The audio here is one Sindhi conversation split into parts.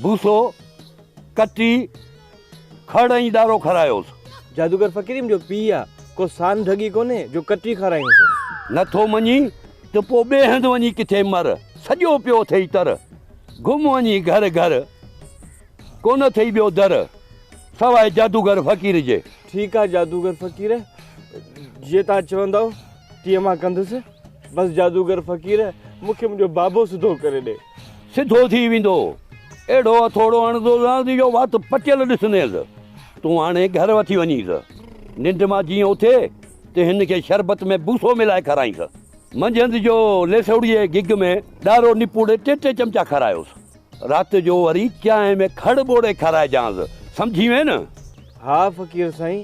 بوسو، ڪٽي، کڙ ۽ ڏارو کارايوس. جادوگر فقير منهنجو پيء آ، ڪو سان ڍڳي ڪونهي جو ڪٽي کارايونس. نٿو مڃين ته پوء ٻئي هنڌ وڃي ڪٿي مر، سڄو پيو اٿئي تر. گهم وڃي گهر گهر، ڪونه اٿئي ٻيو در، سواء جادوگر فقير جي. ٺيڪ آ جادوگر فقير، جيئن توهان چوندؤ تيئن مان ڪندس. بس جادوگر فقير، مون کي منهنجو بابو سڌو ڪري ڏي. سڌو ٿي ويندو. اهڙو هٿوڙو هڻندوسانس جو وات پٽيل ڏسندينس. تون هاڻي گهر وٺي وڃيس. ننڊ مان جيئن اٿي ته هن کي شربت ۾ بوسو ملائي کارائينس. منجهند جو ليسوڙيء جي گگ ۾ ڏارو نپوڙي ٽي ٽي چمچا کارايوس. رات جو وري چانهه ۾ کڙ ٻوڙي کارائجانس. سمجهي وئين نه؟ ها فقير سائين،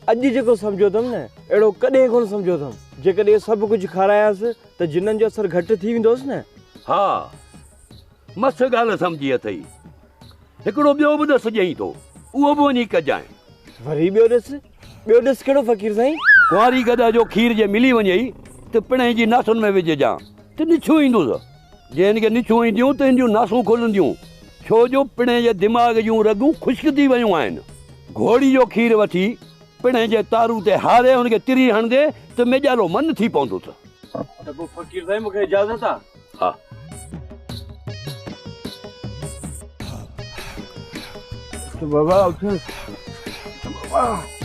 اڄ جيڪو سمجهيو اٿم نه، اهڙو ڪڏهن ڪونه سمجهيو اٿم. جيڪڏهن اهو سڀ ڪجهه کارايانس ته جنن جو اثر گهٽ ٿي ويندوس نه؟ ها، مس ڳالهه سمجهي اٿئي. هڪڙو ٻيو به ڏس ڏئين ٿو، اهو به وڃي ڪجانء. وري ٻيو ڏس؟ ٻيو ڏس ڪهڙو فقير سائين؟ ڪنواري گڏهه جو کير جي ملي وڃئي ته پڻهين جي ناسن ۾ وجهجان ته نڇون ايندس. جي هن کي نڇون اينديون ته هن جون ناسون کلنديون، ڇو جو پڻهين جي دماغ جون رڳون خشڪ ٿي ويون آهن. گهوڙي جو کير وٺي پڻهين جي تارو تي هاري هن کي تري هڻندي ته ميڄالو من ٿي پوندس. ته پوء فقير سائين مون کي اجازت آ؟ ها. اٿ بابا اٿ. بابا.